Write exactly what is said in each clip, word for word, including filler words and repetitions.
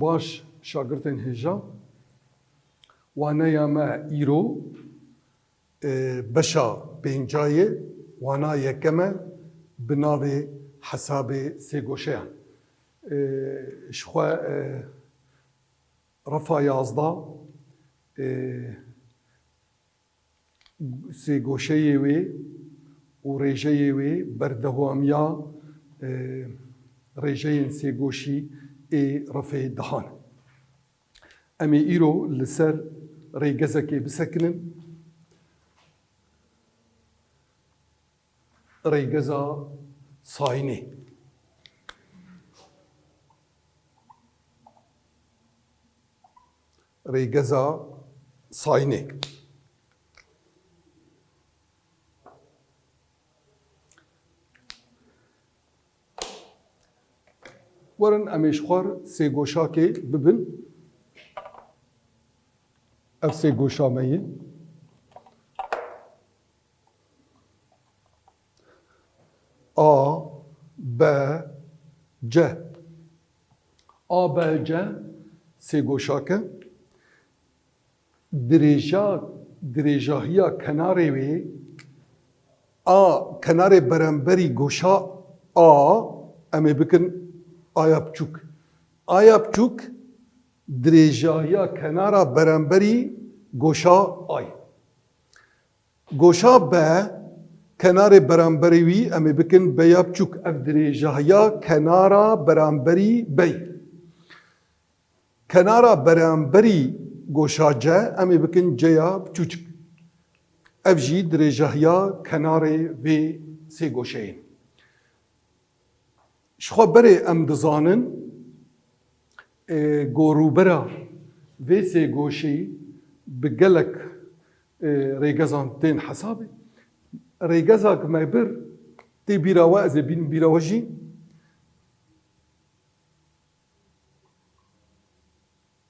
Baş şagirtên hêja, waneya me îro, e, beşa pênca ye, wana yekem e, bi navê hesabê sêgoşeyan. E, ji xwe, e, refa yazda, e, sêgoşeyê wê û rêjeyê wê berdewamiya, e, rêjeyên sêgoşî ê refê dehan. Em ê îro li ser rêgezekê bisekinin. Rêgeza sayînê. Rêgeza sayînê. Werin em ê ji xwe re sêgoşakê bibin. Ev sêgoşa me ye. A, B, C. A, B, C sêgoşak e. Dirêja, dirêjahiya kenarê wê, a, kenarê beramberî goşa A, em ê bikin aya biçûk. Aya biçûk dirêjahiya kenara beramberî goşa A ye. Goşa B, kenarê beramberî wî em ê bikin B ya biçûk. Ev dirêjahiya kenara beramberî B ye. Kenara beramberî goşa C em ê bikin C ya biçûçik. Ev jî dirêjahiya kenarê vê sê goşeyê. Ji xwe berê em dizanin, e, ku rûbera vê sê goşî bi gelek, e, rêgezan tên hesabê. Rêgezak me bir tê bîra we, ez ê bînim bîra we jî.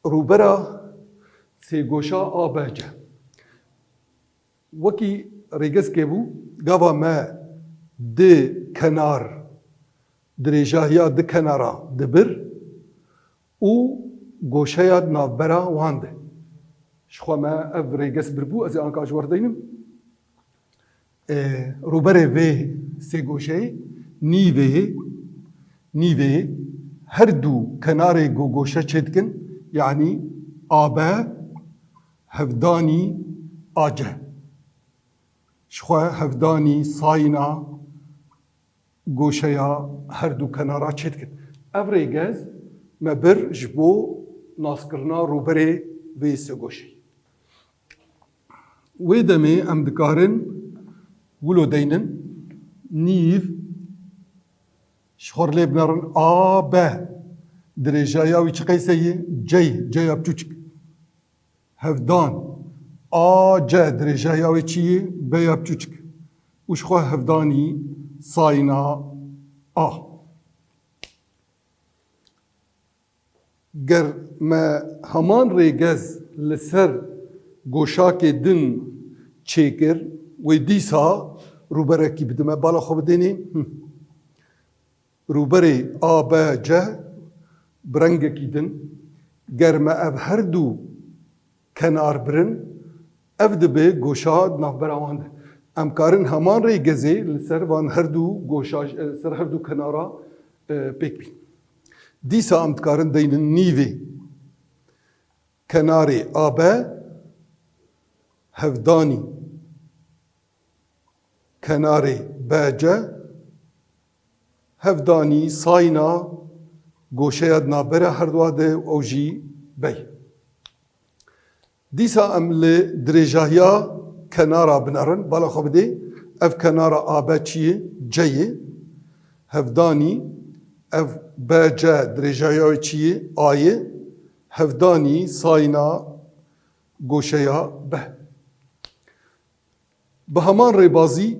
Rûbera sêgoşa A B C. Wekî rêgezkê bû, gava me di kenar, dirêjahiya di kenara dibir û goşeya di navbera wan de. Ji xwe me ev rêgez birbû, ez ê anka ji we re deynim. E, rûberê vê sê goşeyê nîvê, nîvê her du kenarê ku goşe çêdikin, yanî A B hevdanî A C. Ji xwe hevdanî sayîna goşeya her du kenara çêdikin. Ev rêgez me bir ji bo naskirina rûberê vê sê goşeyê. Wê demê em dikarin wilo deynin, nîv, ji xwe re lê binerin, A B. Dirêjaya wî çi qeyse ye? C, C ya biçûçik. Hevdan. A C dirêjaya wê çi ye? B ya biçûçik. Û ji xwe hevdanî sayîna A. Ger me heman rêgez li ser goşakê din çêkir, wê dîsa rûberekî bidime. Bala xwe bidênê. Hi. Rûberê A B C bi rengekî din. Ger me ev her du kenar birin, ev dibe goşa di navbera wan de. Em karin heman rêgezê li ser van her du goşa, li ser her du kenara, e, pêk bîn. Dîsa em dikarin deynin nîvê kenarê A B hevdanî kenarê B C hevdanî sayîna goşeya di navbera her dua de ew jî B ye. Dîsa em li dirêjahiya kenara binerin. Bala xwe bidê. Ev kenara A B çi ye? C ye. Hevdanî ev B C dirêjahiya wê çi ye? A ye. Hevdanî sayîna goşeya B. Bi heman rêbazî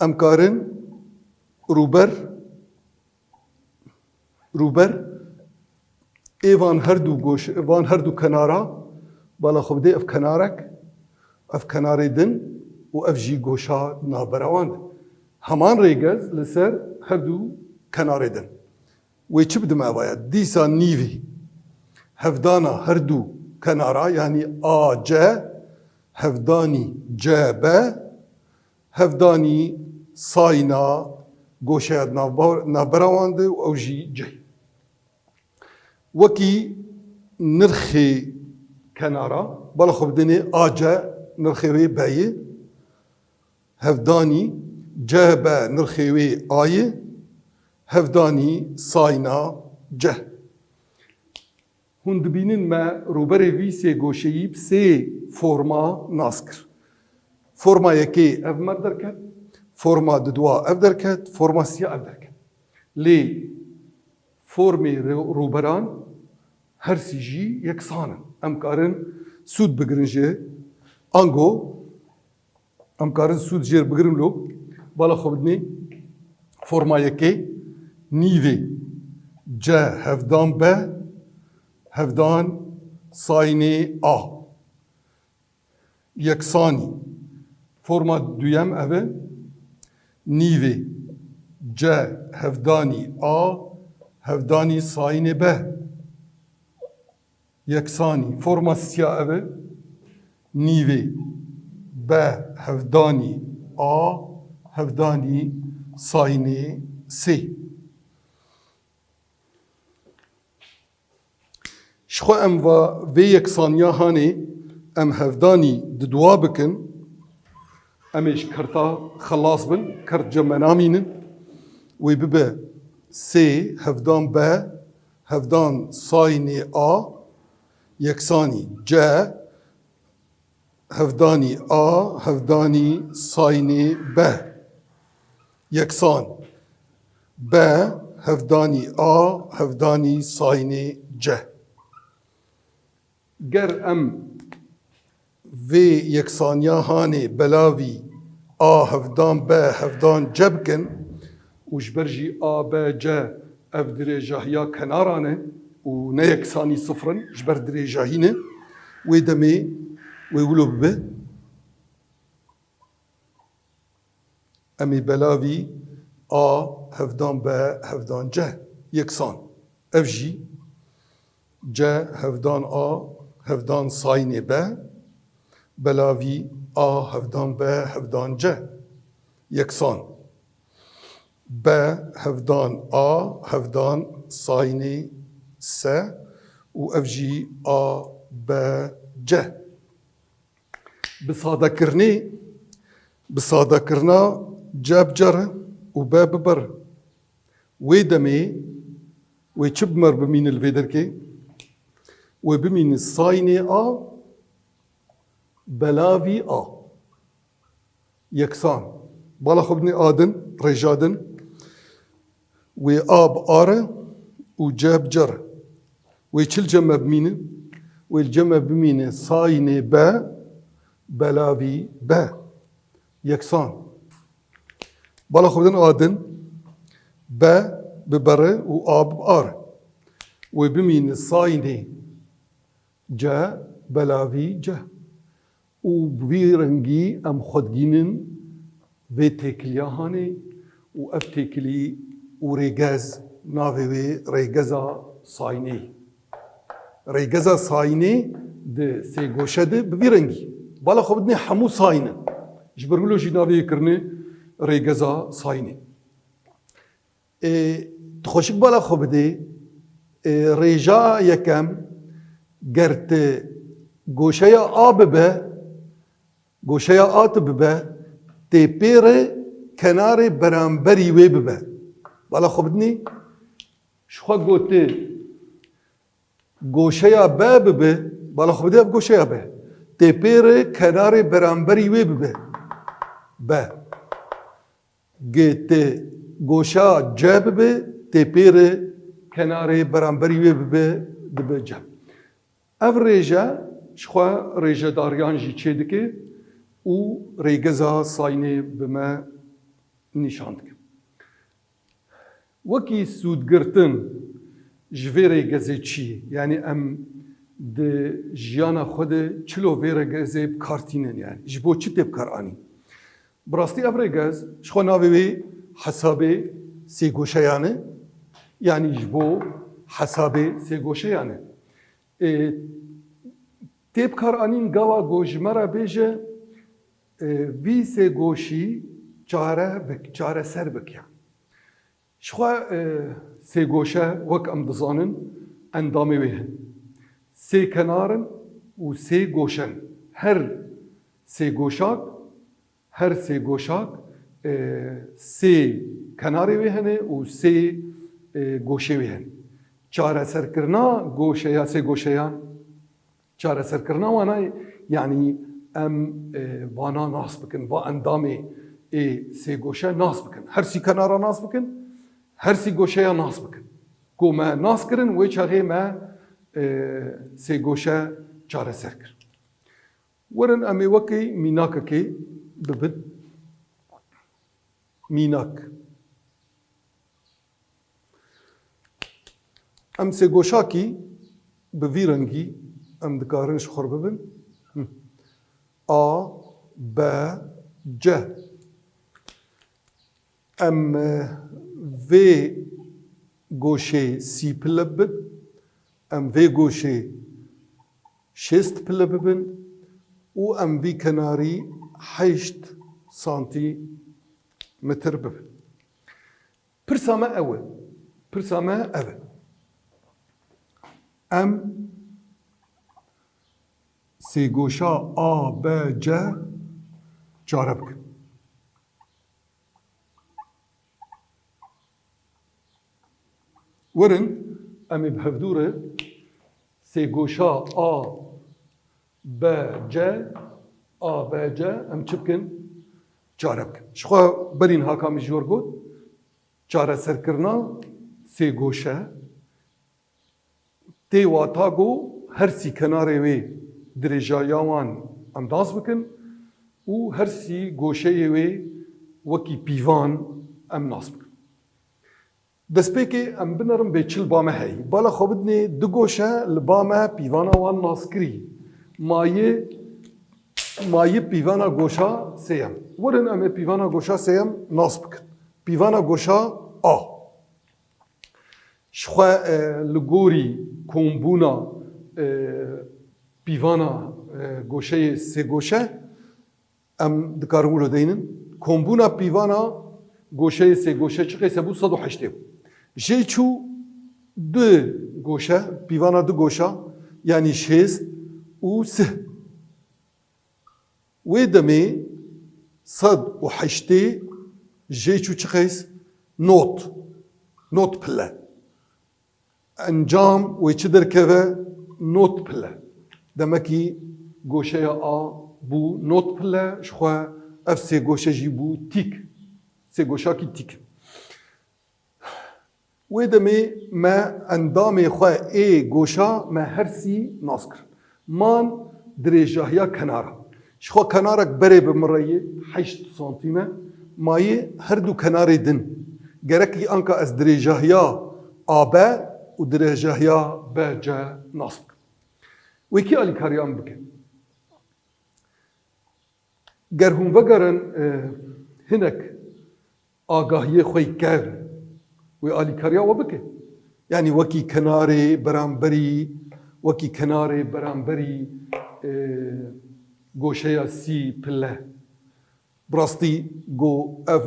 em karin rûber, rûber ê van her du goş, van her du kenara, bala xwe bidê ev kenarek, ev kenarê din û ev jî goşa navbera wan de. Heman rêgez li ser her du kenarê din. Wê çi bidime evaya? Dîsa nîvî. hevdana her du kenara, yanî A C, hevdanî C B, hevdanî sayna goşeya di navba-, navbera wan de û ew jî C. Wekî nirxê kenara, bala xwe bidinê A C nirxê wê B ye, hevdanî C B nirxê wê A ye, hevdanî sayna C. Hûn dibînin me rûberê vî sê goşeyî bi sê forma nas kir. Forma yekê ev me derket, forma dudwa ev derket, forma siya ev derket. Lê formê rê-, rûberan her sî jî yeksan in. Em karin sûd bigirin ji ango, em karin sûd jêr bigirin lo, bala xwe bidinê forma yekê nîvê C hevdan B hevdan sayînê A. Yeksanî. Forma duyem ev e. Nîvê C hevdanî A hevdanî sayînê B. Yeksanî. Forma siya ev e. Nîvê B hevdanî A hevdanî sayînê sê. Ji xwe em va vê yeksaniya hanê em hevdanî di dua bikin, em ê ji kerta xelas bin, kert cem me namînin, wê bibe sê hevdan B hevdan sayînê A yeksanî C hevdanî A hevdanî sayînê B yeksan B hevdanî A hevdanî sayînê C. Ger em vê yeksaniya hanê belavî A hevdan B hevdan C bikin û ji ber jî A B C ev dirêjahiya kenaran e û ne yeksanî sifir in, ji ber dirêjahî ne, wê demê wê wilo bibe. Em ê belavî A hevdan B hevdan C yeksan. Ev jî C hevdan A hevdan sayînê B, belavî A hevdan B hevdan C yeksan. B hevdan A hevdan sayînê S û ev jî A B C. Bi sadekirinê, bi sadekirina C bicere û B bibere. Wê demê wê çi bi me re bimîne li vê derkê? Wê bimîne sayînê A, belavî A. Yeksan. Bala xwe bidinê A din, rêja din. Wê A bi A re û C bi C re. Wê çi li cem me bimîne? Wê li cem me bimîne sayînê B, belavî B. Yeksan. Bala xwe bidin A din, B bi B re û A bi A re. Wê bimîne sayînê C, belavî C. Û bi vî rengî em xwe digihînin vê têkiliya hanê û ev têkilî û rêgez navê wê rêgeza sayînê. Rêgeza sayînê di sêgoşe de bi vî rengî. Bala xwe bidinê hemû sayîn in. Ji ber wilo jî navê yê kirine rêgeza sayînê. Ê, tu xweşik bala xwe bidê, ê, rêja yekem, ger tu goşeya A bibe, goşeya A tu bibe, tê pê re kenarê beramberî wê bibe. Bala xwe bidinî, ji xwe gote goşeya B bibe, bala xwe bidê ev goşeya B. Tê pê re kenarê beramberî wê bibe. B. Gê tê goşa C bibe, tê pê re kenarê beramberî wê bibe, dibe C. Ev rêje ji xwe rêjedariyan jî çêdike û rêgeza sayînê bi me nîşan dike. Wekî sûdgirtin ji vê rêgezê çi ye? Yanî em di jiyana xwe de çilo vê rêgezê bi kar tînin, yanî ji bo çi tê bi kar anîn? Bi rastî ev rêgez ji xwe navê wê hesabê sêgoşeyan e, yanî ji bo hesabê sêgoşeyan e. E, tê bikaranîn gava ku ji me re bêje, e, vî sêgoşî çare bik, çareser bike. Jixwe, e, sêgoşe wek em dizanin endamê wê hin. Sê kenar in û sê goşe in. Her sêgoşak, her sêgoşak, e, sê kenarê wê hene û sê, e, goşê wê hene. Çareserkirina goşeya sêgoşeyan, çareserkirina wana, yanî em, e, vana nas bikin, va endamê ê sêgoşe nas bikin. Her sî kenara nas bikin, her sî goşeya nas bikin. Ku me nas kirin, wê çaxê me, e, sêgoşe çareser kir. Werin em ê wekî mînakekê bibin. Mînak. Em sêgoşakî bi vî rengî em dikarin ji xwe bibin. Hı. A, B, C. Em, e, vê goşê sî pile bibin, em vê goşê şêst pile bibin û em vî kenarî heşt santîmetr bibin. Pirsa me ew e. Pirsa me ev e. Em sêgoşa A B C çare bikin. Werin, em ê bi hevdû re sêgoşa A B C, A B C, em çi bikin? Çare bikin. Ji xwe berî niha ka min ji we re got, çareserkirina sêgoşe tê wata ku her sî kenarê wê dirêjahiya wan em nas bikin û her sî goşeyê wê wekî pîvan em nas bikin. Destpêkê em binerin bê çi li ba me heyî. Bala xwe bidinê du goşe li ba me pîvana wan naskirî. Mayê, mayê pîvana goşa sêyem. Werin em ê pîvana goşa sêyem nas bikin. Pîvana goşa A. Ji xwe, e, li gorî kombûna, e, pîvana, e, goşeyê sêgoşe, em dikarin wilo deynin. Kombûna pîvana goşeyê sêgoşe çi qeyse bû? Sed û heştê bû. Jê çû du goşe, pîvana du goşa, yanî şêst û sih. Wê demê sed û heştê jê çû çi qeys? Not. Not pile. Encam wê çi derkeve? Not pile. Demekî goşeya A bû not pile, ji xwe ev sê goşe jî bû tîk. Sê goşakî tîk. Wê demê me endamê xwe ê goşa me her sî nas kir. Man dirêjahiya kenara. Ji xwe kenarek berê bi min re yê heşt santîm e, mayê her du kenarê din. Gerekî anka ez dirêjahiya A B û dirêjahiya B C nas bikim. Wê kî alîkariya min bike? Ger hûn vegerin, e, hinek agahiyê xwe yî kevn, wê alîkariya we bike. Yanî wekî kenarê beramberî, wekî kenarê beramberî, e, goşeya sî pile. Bi rastî go ev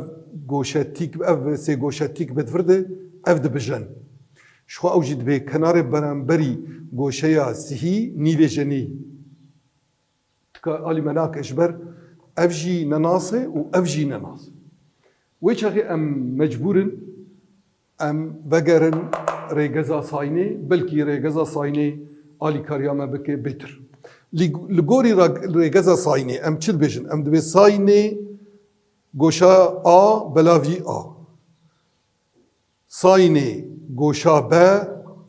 goşe tîk, ev sê goşe tîk bi vir de, ev dibijin. Ji xwe ew jî dibê kenarê beramberî goşeya sihî nîvê jenî. Tika alî me nake ji ber ev jî ne nas e û ev jî ne nas e. Wê çaxê em mecbûr in, em vegerin rêgeza saynê, belkî rêgeza saynê alîkariya me bike bêtir. Li, li gorî ra-, rêgeza saynê em çi dibêjin? Em dibê saynê goşa A belavî A. Saynê goşa B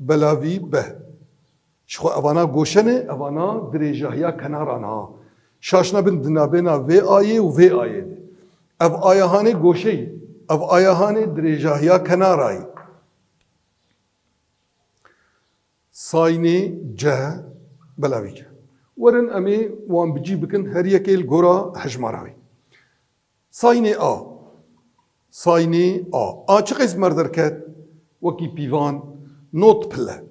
belavî B. Ji xwe evana goşe ne, evana dirêjahiya kenaran ha. Şaş nebin di nabêna vê ayê û vê ayê de. Ev aya hanê goşeyî, ev aya hanê dirêjahiya kenarayî. Saynê C belavî C. Werin em ê wan bi cî bikin, her yekê li gora hejmara wê. Saynê A. Saynê A. A çi qeys mer derket? Wekî pîvan not pile.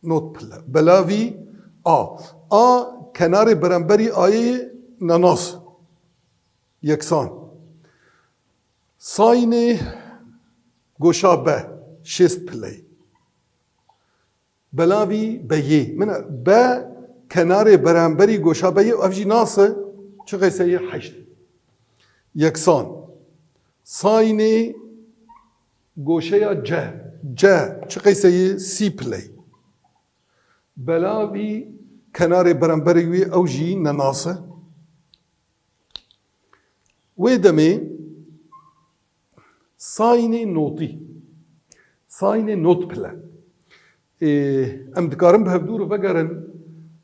Not pile. Belavî A. A kenarê beramberî Ayê nenas. Yeksan. Saynê goşa B. Şêst pileyî. Belavî Beyê. Min e, B kenarê beramberî goşa Beyê, ev jî nas e, çi qeyseyê heşt. Yeksan. Saynê goşeya C. C, çi qeyseyê sî pileyî. Belavî kenarê beramberî wî, ew jî nenas e. Wê demê saynê notî. Saynê not pile. Ê, em dikarin bi hevdû re vegerin,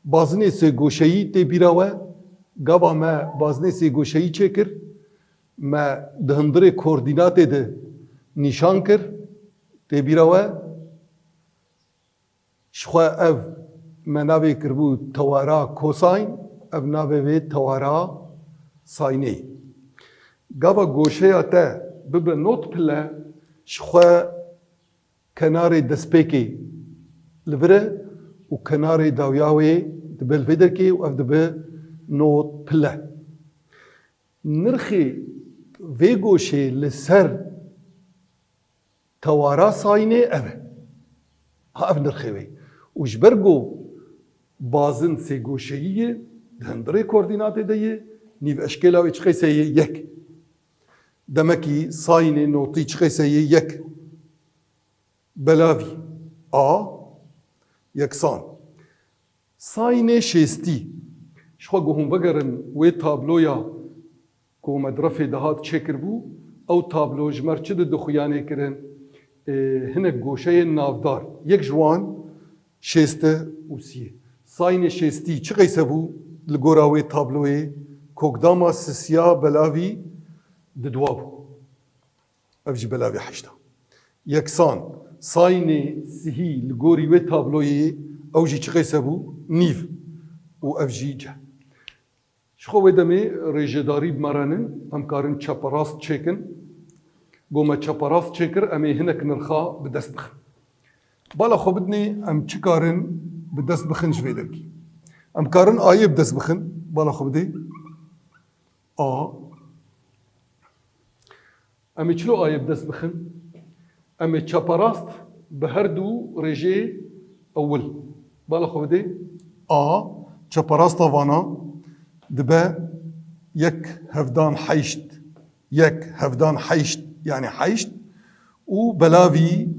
bazinê sêgoşeyî tê bîra we, gava me bazinê sêgoşeyî çêkir, me di hundirê koordînatê de nîşan kir, tê bîra we. Ji xwe ev me navê kiribû tewara kosayn, ev navê wê tewara saynê. Gava goşeya te bibe not pile, ji xwe kenarê destpêkê li vir e û kenarê dawiya wê dibe li vê derkê û ev dibe not pile. Nirxê vê goşê li ser tewara saynê ev e. Ha, ev nirxê wê. Û ji ber ku bazin sêgoşeyî ye, di hundirê koordînatê de ye, nîv eşkêla wê çi qeyse ye? Yek. Demekî saynê notî çi qeyse ye? Yek. Belavî A yeksan. Saynê şêstî. Ji xwe ku hûn vegerin wê tabloya ku me di refê de hat çêkiribû, ew tablo ji me re çi dide xuyanê kirin? Ê, hinek goşeyên navdar. Yek ji wan şêst e û sî ye. Saynê şêstî çi qeyse bû li gora wê tabloyê? Kokdama sisiya belavî diduwa bû. Ev jî belavî heşt e. Yeksan, saynê sihî li gorî wê tabloyê, ew jî çi qeyse bû? Nîv. Û ev jî C. Ji xwe wê demê rêjedarî bi me re nin, em karin çeperast çêkin. Go me çeperast çêkir, em ê hinek nirxa bi dest bixin. Bala xwe bidinê, em çi karin bi dest bixin ji vê derkî? Em karin Ayê bi dest bixin, bala xwe bidê. A. Em ê çilo Ayê bi dest bixin? Em ê çeperast bi her du rêjê ewil. Bala xwe bidê. A, çeperasta vana dibe yek hevdan heşt. Yek hevdan heşt, yanî heşt û belavî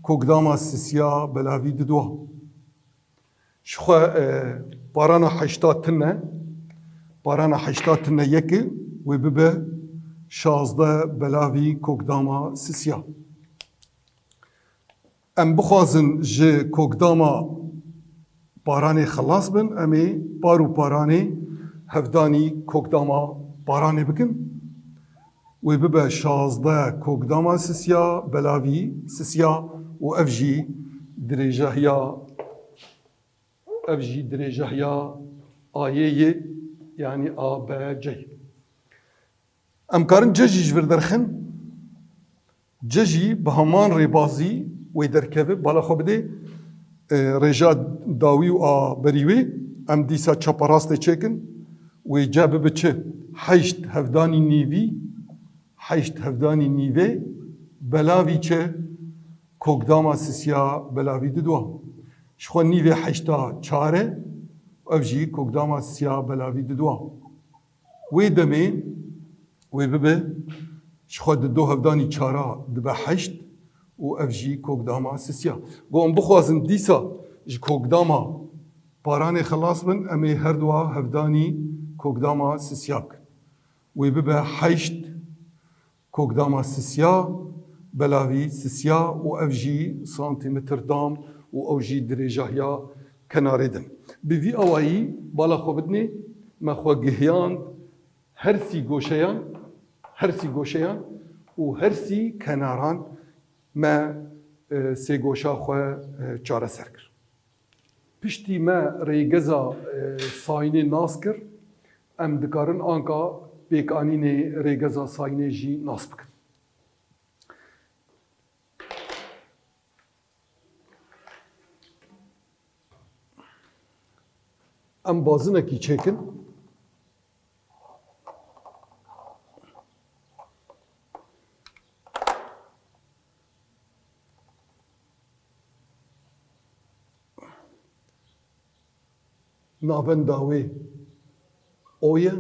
kokdama sisiya belavî diduwa. Ji xwe, e, parana heşta tune, parana heşta tune yek e, wê bibe şazdeh belavî kokdama sisiya. Em bixwazin ji kokdama paranê xilas bin, em ê par û paranê hevdanî kokdama paranê bikin. Wê bibe şazdeh kokdama sisiya, belavî sisiya û ev jî dirêjahiya, ev jî dirêjahiya Ayê ye, yanî A B C. Em karin C jî ji vir derxin. C jî bi heman rêbazî wê derkeve, bala xwe bidê, e, rêja dawî û a berî wê. Em dîsa çeperastê çêkin. Wê C bibe çi? Heşt hevdanî nîvî, heşt hevdanî nîvê, belavî çi? Kokdama sisiya belavî diduwa. Ji xwe nîvê heşta çar e, ev jî kokdama sisiya belavî diduwa. Wê demê wê bibe, ji xwe di do hevdanî çara dibe heşt û ev jî kokdama sisiya. Go em bixwazin dîsa ji kokdama paranê xilas bin, em ê her dua hevdanî kokdama sisiya bikin. Wê bibe heşt kokdama sisiya, belavî sisiya û ev jî santîmetr dam û ew jî dirêjahiya kenarê din. Bi vî awayî bala xwe bidinê, me xwe gihiyand her sî goşeyan, her sî goşeyan û her sî kenaran me, e, sê goşa xwe, e, çareser kir. Piştî me rêgeza, e, saynê nas kir, em dikarin anka pêkanînê rêgeza saynê jî nas bikin. Em bazinekî çêkin. Navenda wê O ye.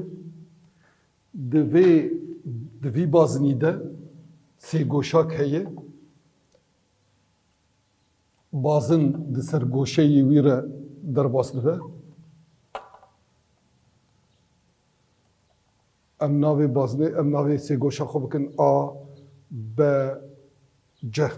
Di vê, di vî bazinî de sê goşak heye. Bazin di ser goşeyê wî re derbas dibe. Em navê bazinê, em navê sê goşa xwe bikin A, B, C.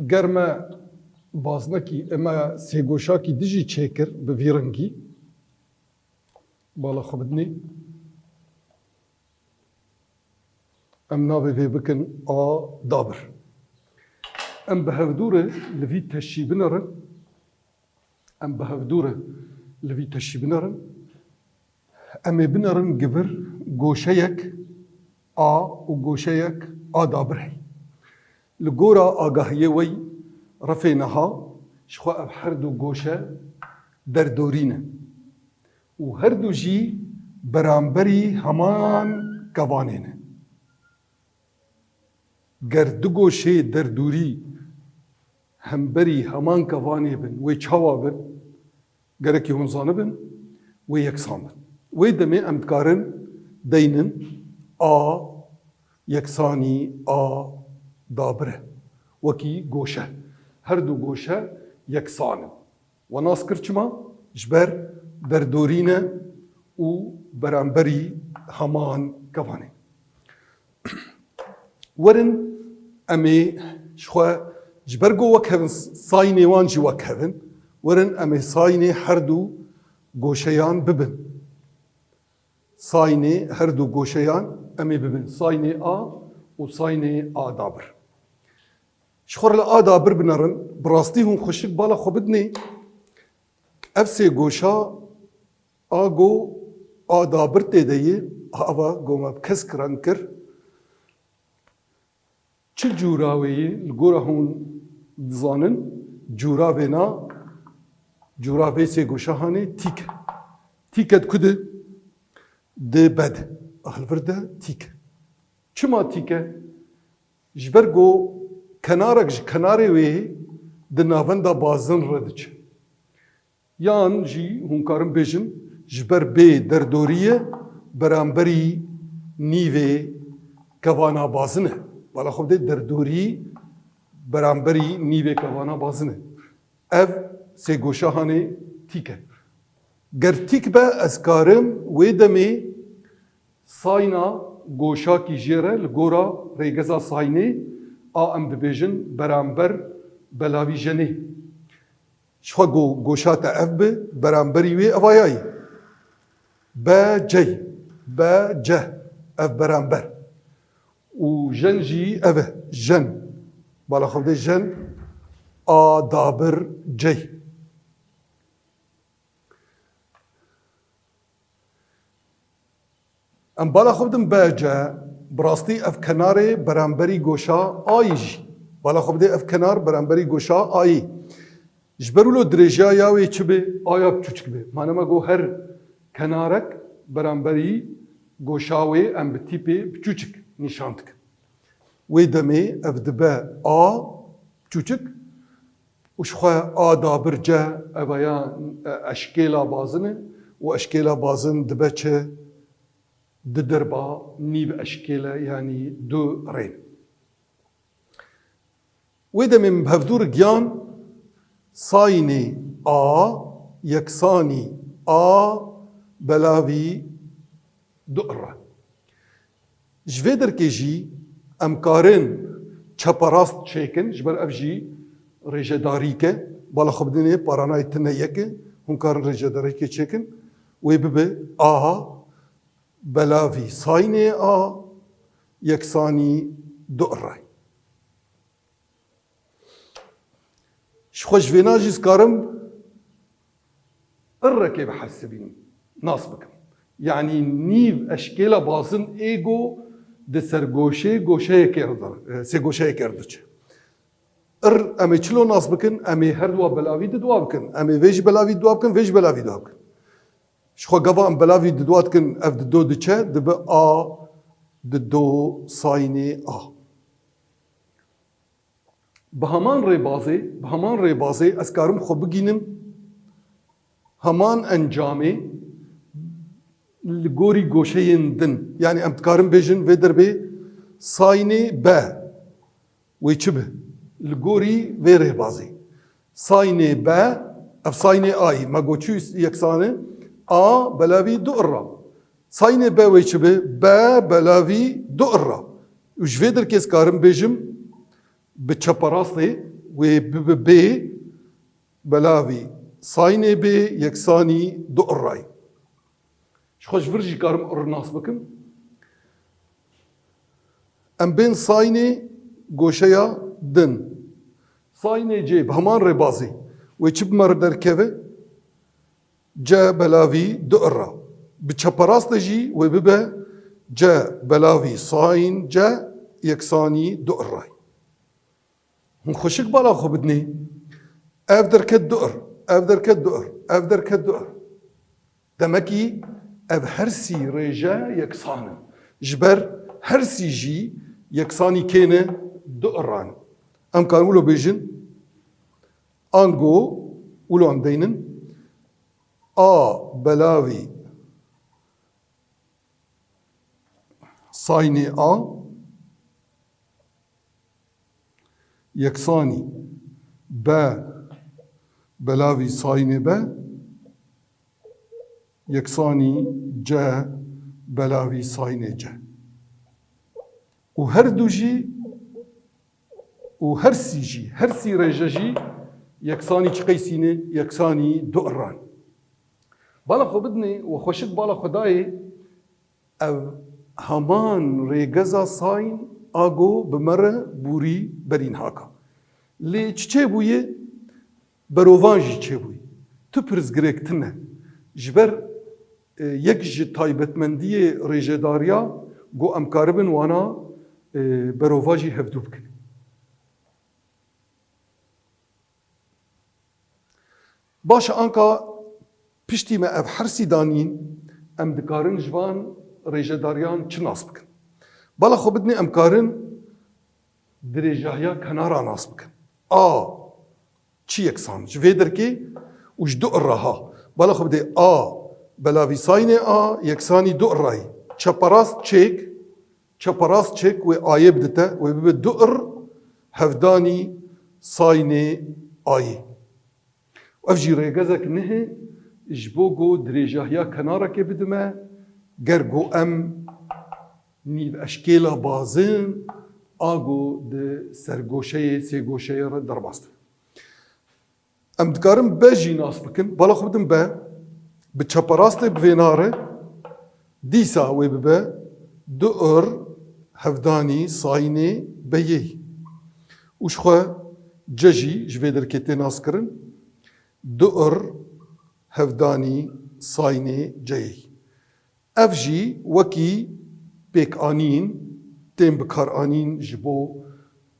Ger me baznekî, me sêgoşakî dijî çêkir bi vî rengî, bala xwe bidinê. Em navê vê bikin A dabir. Em bi hevdû re li vî teşî binerin. Em bi hevdû re li vî teşî binerin. Em ê binerin givir goşeyek A û goşeyek A dabir hey. Li gora agahiyê wey refê niha ji xwe ev her du goşe derdorî ne û her du jî beramberî heman kevanê ne. Ger du goşê derdûrî hemberî heman kevanê bin, wê çawa bin? Gerekî hûn zanibin, wê yeksan bin. Wê demê em dikarin deynin A yeksanî A dabir e. Wekî goşe. Her du goşe yeksan in. We nas kir çima? Ji ber derdorî ne û beramberî heman kevanê. Werin em ê ji xwe ji ber ku wek hev in, saynê wan jî wek hev in, werin em ê saynê her du goşeyan bibin. Saynê her du goşeyan em ê bibin. Saynê A û saynê A dabir. Ji xwe re li A dabir binerin. Bi rastî hûn xweşik bala xwe bidinê. Ev sê goşa A go A dabir tê de ye. Ava go me bi kesk reng kir. Çi cûra wê ye? Li gora hûn dizanin, cûra vêna, cûra vê sê goşa hanê tîk e. Tîk e di ku de? Di B de. A li vir de tîk e. Çima tîk e? Ji ber ku kenarek ji kenarê wê di navenda bazin re diçe. Yan jî hûn karin bêjin, ji ber bê derdorî ye, beramberî nîvê kevana bazin e. Bala xwe bidê derdorî beramberî nîvê kevana bazin e. Ev sê goşa hanê tîk e. Ger tîk be, ez karim wê demê sayna goşakî jê re li gora rêgeza saynê A em dibêjin beramber belavî jenê. Ji xwe go-, goşa te ev bi, beramberî wê evaya ye. B C, B C, ev beramber. Û jen jî ev e, jen. Bala xwe bidê jen, A dabir C. Em bala xwe bidin B C, bi rastî ev kenarê beramberî goşa A yî jî. Bala xwe bidê ev kenar beramberî goşa A yî. Ji ber wilo dirêjiya ya wê çi be? A ya biçûçik be. Manema go her kenarek beramberî goşa wê em bi tîpê biçûçik nîşan dikin. Wê demê ev dibe A biçûçik û ji xwe A dabir C, eva ya, e, eşkêla bazin e û eşkêla bazin dibe çi? Du derba nîv eşkêle, yanî du rên. Wê demê min bi hevdû re giyan saynê A yeksanî A belavî du irre. Ji vê derkê jî em karin çeperast çêkin, ji ber ev jî rêjedarîk e. Bala xwe bidinê paranayê tune yek e, hûn karin rêjedarîkê çêkin. Wê bibe A belavî saynê A yeksanî du irre. Ji xwe ji vêna jî dikarim irrekê bihesibînim, nas bikim. Yanî nîv eşkêla bazin ê go Di sergoşê goşeyekê re de, e, sêgoşeyekê re diçe. Ir, em ê çilo nas bikin, em ê her dua belavî di dua bikin. Em ê vê jî belavî dua bikin, vê jî belavî dua bikin. Ji xwe gava em belavî di dua dikin, ev di do diçe, dibe a di do saynê a. Bi heman rêbazê, bi heman rêbazê ez karim xwe bigînim heman encamê li gorî goşeyên din. Yanî em dikarin bêjin vê derbê saynê B wê çi be? Li gorî vê rêbazê. Saynê B, ev saynê A yî. Me got çi yeksan e? A belavî du irra. Saynê B wê çi be? B belavî du irra. Û ji vê derkê ez karim bêjim, bi çeperastê wê bibe B belavî saynê B yeksanî du irrayî. Ji xwe ji vir jî karim ir nas bikim. Em bên saynê goşeya din. Saynê C bi heman rêbazê wê çi bi me re derkeve? C belavî du irra. Bi çeperastê jî wê bibe C belavî sayn C yeksanî du irrayî. Hûn xweşik bala xwe bidinê. Ev derket du ir, ev derket du ir, ev derket du ir. Demekî ev her sî rêje yeksan in. Ji ber her sî jî yeksanî kê ne, du irran. Em karin wilo bêjin, ango wilo em deynin, A belavî saynê A yeksanî B belavî saynê B yeksanî C belavî saynê C. Û her du jî û her sî jî, her sî rêje jî yeksanî çi qeysîne? Yeksanî du irran. Bala xwe bidinê û xweşik bala xwe dayê, ev heman rêgeza sayn ago bi me re bûrî berîn haka. Lê çi çêbûye? Berovan jî çêbûye. Tu pirsgirêk tune. Ji ber, e, yek ji taybetmendiyê rêjedariya ku em karibin wana, e, berova jî hevdû bikin. Baş e, anka piştî me ev hersî danîn, em dikarin ji van rêjedariyan çi nas bikin? Bala xwe bidinê, em karin dirêjahiya kenara nas bikin. A çi yeksan ji vê derkê û ji du irra ha. Bala xwe bidê, A belavî saynê A yeksanî du irrayî. Çeperast çêk, çeperast çêk wê Ayê bidite, wê bibe du ir hevdanî saynê Ayê. Ev jî rêgezek nihe ji bo ku dirêjahiya kenarekê bidime, ger ku em nîv eşkêla bazin a ku di sergoşeyê, sêgoşeyê re derbas dibe. Em dikarin B jî nas bikin. Bala xwe bidin B. Bi çeperastê bi vêna re dîsa wê bibe du ir hevdanî saynê B'yê. Û ji xwe C jî ji vê derkê tê naskirin. Du ir hevdanî saynê C'yê. Ev jî wekî pêkanîn tên bikaranîn ji bo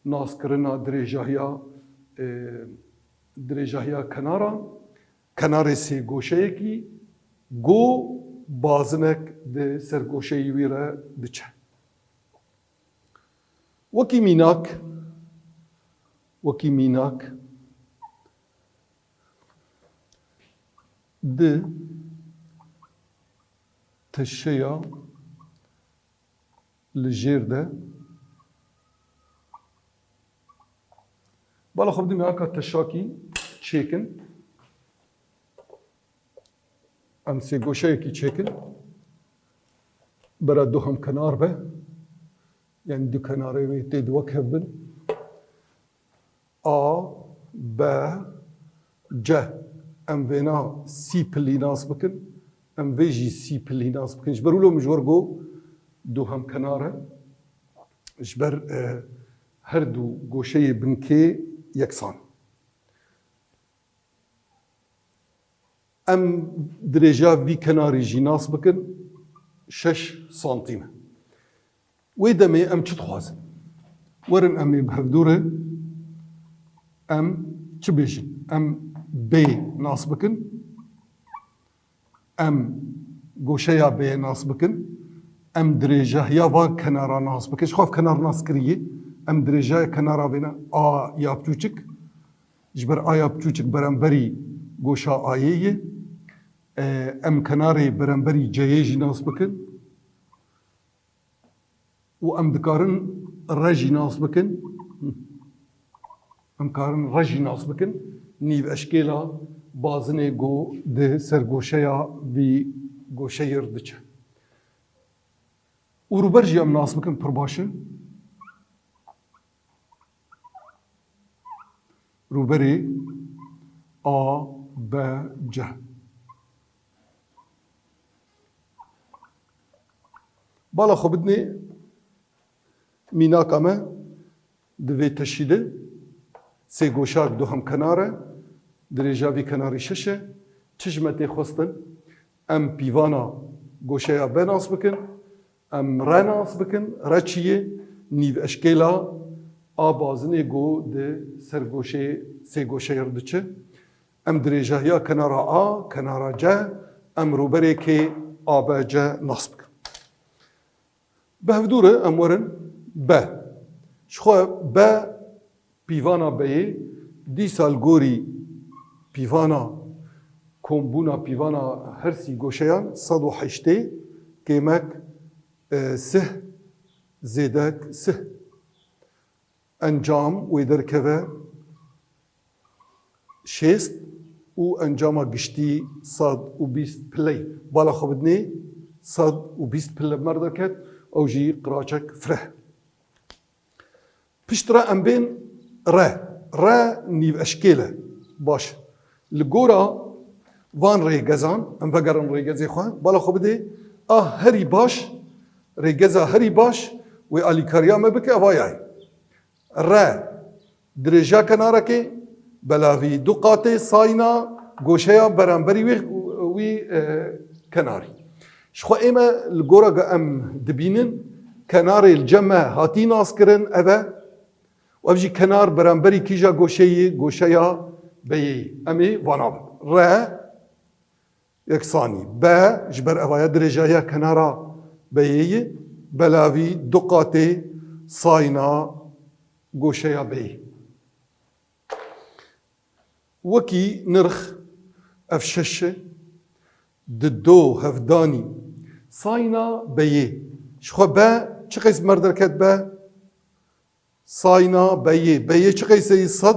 naskirina dirêjahiya, e, dirêjahiya kenara, kenarê sêgoşeyekî ku bazinek di sergoşeyî wî re diçe. Wekî mînak, wekî mînak, di teşeya li jêr de. Bala xwe bidin, mînaka teşakî çêkin. Em sêgoşeyekî çêkin. Bera du hemkenar be. Yanî du kenarê wê tê di wek hev bin. A, B, C. Em vêna sî pilî nas bikin. Em vê jî sî pilî nas bikin. Ji ber wilo min ji we re got du hemkenar e. Ji ber, e, her du goşeyê binkê yeksan. Em dirêjiya vî kenarî jî nas bikin, şeş santîm e. Wê demê em çi dixwazin? Werin em ê bi hevdû re em çi bêjin? Em bê nas bikin, em goşeya bê nas bikin, em dirêjahiya van kenara nas bikin. Ji xwe ev kenar nas kiriye, em dirêjaya kenara vêne a ya piçûçik, ji ber a ya piçûçik beramberî goşa ayê ye. E, em kenarê beramberî ceyê jî nas bikin. Û em dikarin re jî nas bikin. Em karin re jî nas bikin. Nîv eşkêla bazinê ku di sergoşeya vî goşeyê re diçe. Û rûber jî em nas bikin pir baş e. Rûberê A B C. Bala xwe bidinê mînaka me di vê teşî de sê goşak du hemkenar e, dirêja vî kenarî şeş e. Çi ji me tê xwestin? Em pîvana goşeya B nas bikin, em re nas bikin, re çi ye? Nîv eşkêla a bazinê ku di sergoşê sê goşeyê re diçe. Em dirêjahiya kenara A, kenara C, em rûberê kê A B C nas bikin. Bi hevdû re em werin B. Ji xwe B pîvana B'yê, dîsa li gorî pîvana, kombûna pîvana her sî goşeyan sed û heştê kêmek, e, sih, zêdek sih. Encam wê derkeve şêst û encama giştî sed û bîst pileyî. Bala xwe bidinê, sed û bîst pile mer derket, ew jî qiraçek fireh. Piştre em bên re. Re nîv eşkêl e. Baş. Li gora van rêgezan, em vegerin rêgezê xwe, bala xwe bidê, a herî baş, rêgeza herî baş, wê alîkariya me bike, eva yayê. Re, dirêja kenarekê, belavî du qatê sayna goşeya beramberî wê, wî, e, kenarî. Ji xwe ê me li gora ku em dibînin, kenarê li cem me hatî naskirin, ev e. Û ev jî kenar beramberî kîja goşeyê, goşeya B'yê. Em ê vana bin. Re, yeksanî. B, ji ber evaya dirêjahiya kenara B'yê ye, belavî du qatê sayna goşeya B'yê. Wekî nirx ev şeş e, di do hevdanî sayna B'yê. Ji xwe B çi qeys mer derket B? Sayna B'yê. B'yê çi qeyseyî? Sed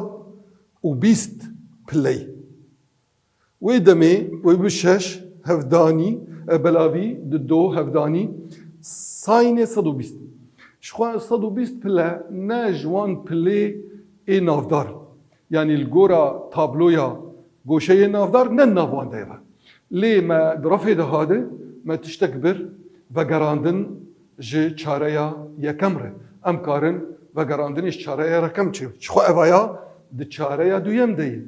û bîst pileyî. Wê demê wê bi şeş hevdanî, e, belavî di do hevdanî saynê sed û bîst. Ji xwe sed û bîst pile ne ji wan pilê ê navdar. Yanî li gora tabloya goşeyê navdar ne nav wan de ye. Lê me di refê de hade, me tiştek bir, vegerandin ji çareya yekem re. Em karin vegerandinê ji çareya yekem çi? Ji xwe evaya di çareya duyem de ye.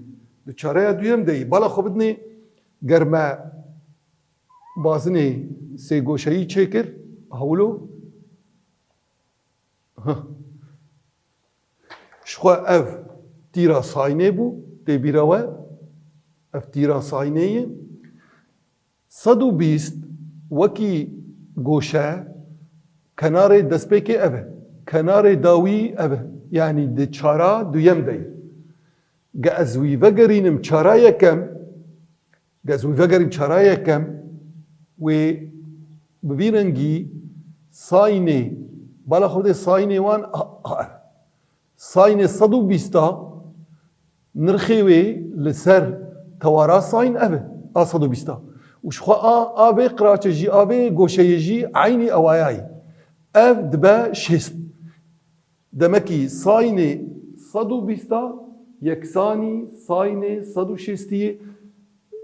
Di çareya duyem de ye. Bala xwe bidinê, ger me bazinê sêgoşeyî çêkir, hewlo, Heh. Ji xwe ev tîra saynê bû, tê bîra we, ev tîra saynê ye. Sed û bîst wekî goşe, kenarê destpêkê ev e. Kenarê dawî ev e. Yanî di çara duyem de ye. Ge ez wî vegerînim çara yekem, Ge ez wî vegerîm çara yekem, wê bi vî rengî saynê, bala xwe de saynê wan a, a, saynê sed û bîst a, nirxê wê li ser tewara sayn ev e, a sed û bîst a. Û ji xwe a, a vê qiraçe jî, a vê goşeyê jî eynî ewaya ye. Ev dibe şêst. Demekî saynê sed û bîst a yeksanî saynê sed û şêstî yê,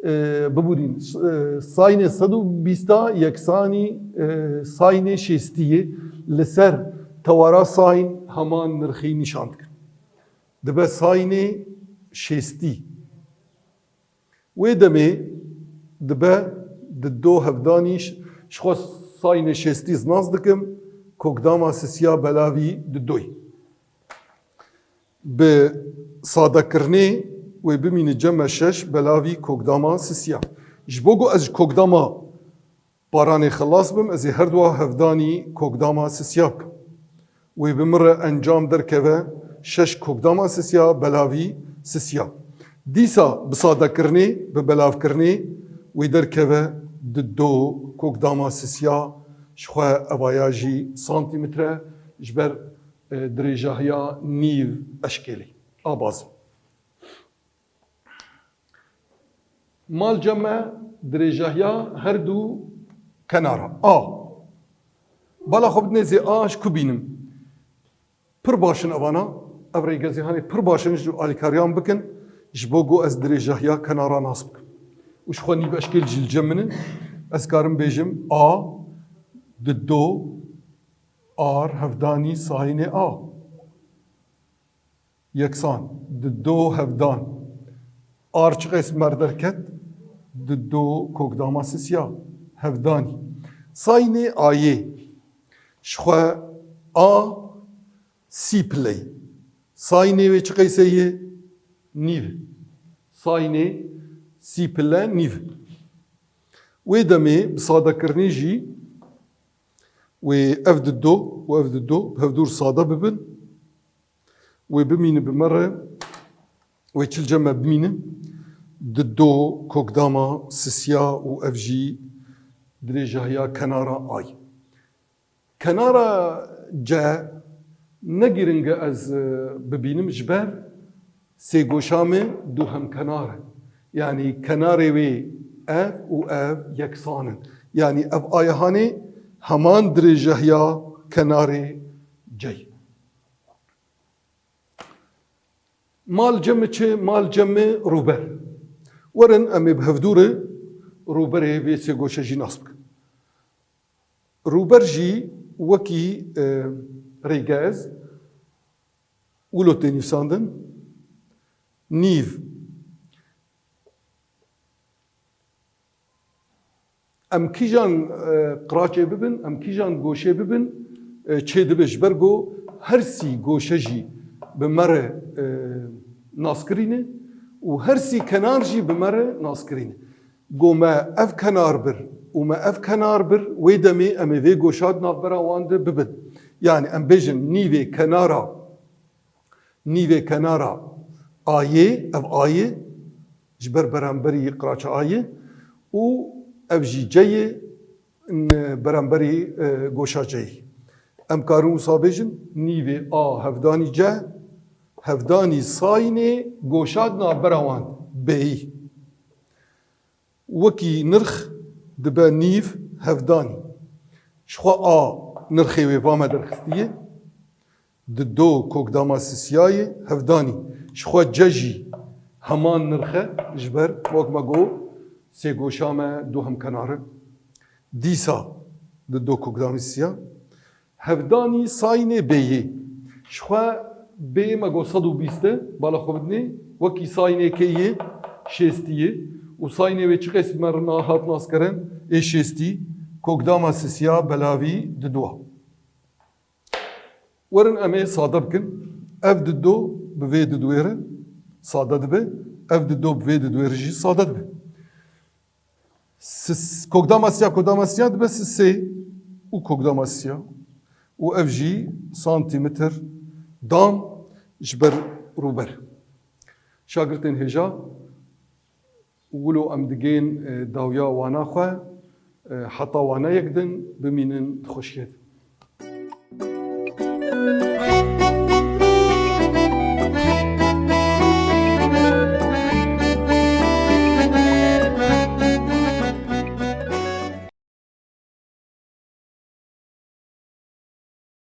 e, bibûrîn, e, saynê sed û bîst a yeksanî, e, saynê şêstî yê li ser tewara sayn heman nirxî nîşan dikin. Dibe saynê şêstî. Wê demê dibe di do hevdanî ş-, ji xwe saynê şêstî zinas dikim, kokdama sisiya belavî didoyî. Bi sadekirinê wê bimîne cem me şeş belavî kokdama sisiya. Ji bo ku ez ji kokdama paranê xilas bim, ez ê her dua hevdanî kokdama sisiya bikim. Wê bi min re encam derkeve şeş kokdama sisiya belavî sisiya. Dîsa bi sadekirinê, bi belavkirinê wê derkeve dido kokdama sisiya, ji xwe evaya jî santîmetre, ji ber, e, dirêjahiya nîv eşkêlê. A bazin. Mal cem me dirêjahiya her du kenara. A. Bala xwe bidinê zê A ji ku bînim. Pir baş in evana, ev rêgezîhanê pir baş in ji alîkariyan bikin, ji bo ku ez dirêjahiya kenara nas bikim. Û ji xwe nîv eşkêl jî li cem min in, ez karim bêjim A, dido, ar, hevdanî, sayînê A. Yeksan, dido hevdan. Ar çiqês mer derket, dido kokdama sisiya, hevdanî. Sayînê Ayê. Ji xwe A sî pileyî. Sayînê wê çiqêsê ye? Nîv. Sayînê sî pile nîv. Wê demê bi sadekirinê jî wê ev dido û ev dido bi hevdûr sade bibin. Wê bimîne bi me re, wê çil cem me bimîne. Dido kokdama sisiya û ev jî dirêjahiya kenara Ay. Kenara C ne girîng e ez, e, bibînim ji ber sêgoşa me du hemkenar e. Yanî kenarê wê ev û ev yeksan in. Yanî ev ayehanê heman dirêjahiya kenarê C ye. Mal cem mi çi? Mal cem mi rûber. Werin em ê bi hevdû re rûberê vê sê goşe jî nas bikin. Rûber jî wekî, e, rêgez wilo tê nivîsandin, nîv. Em kîjan, e, qiraçê bibin, em kîjan goşê bibin, e, çêdibe ji ber ku her sî goşe jî bi me re, e, naskirî ne û her sî kenar jî bi me re naskirî ne. Ku me ev kenar bir û me ev kenar bir, wê demê em ê vê goşa di navbera wan de bibin. Yanî em bêjin nîvê kenara Nîvê kenara A yê, ev A yê, ji ber beramberî qiraça A yê û ev jî C yê, n-, beramberî, e, goşa C yê. Em karin wisa bêjin, nîvê A hevdanî C, hevdanî sayînê goşa di navbera wan bêyî. Wekî nirx dibe nîv hevdanî. Ji xwe A nirxê wê va me derxistiye. Di do kokdama sisiyayê hevdanî. Ji xwe C jî heman nirxe ji ber wek me got sêgoşa me du hemkenar in. Dîsa di do kokdamê sisiya. Hevdanî sayînê bêyê. Ji xwe bêyê me got sed û bîst e, bala xwe bidinê, wekî sayînê kê yê şêstî yê û sayînê wê çiqês me rina hat naskirin, ê şêstî, kokdama sisiya belavî di dua. Werin em ê sade bikin. Ev di do bi vê di duê re sade dibe, ev di do bi vê di duê re jî sade dibe. Sis-, kokdama siya, kokdama siya dibe sisê û kokdama siya û ev jî santîmetr dam ji ber rûber. Şagirtên hêja, wilo em digên, e, dawiya wana xwe, e, heta wana yek din bimînin di xweşiyê de.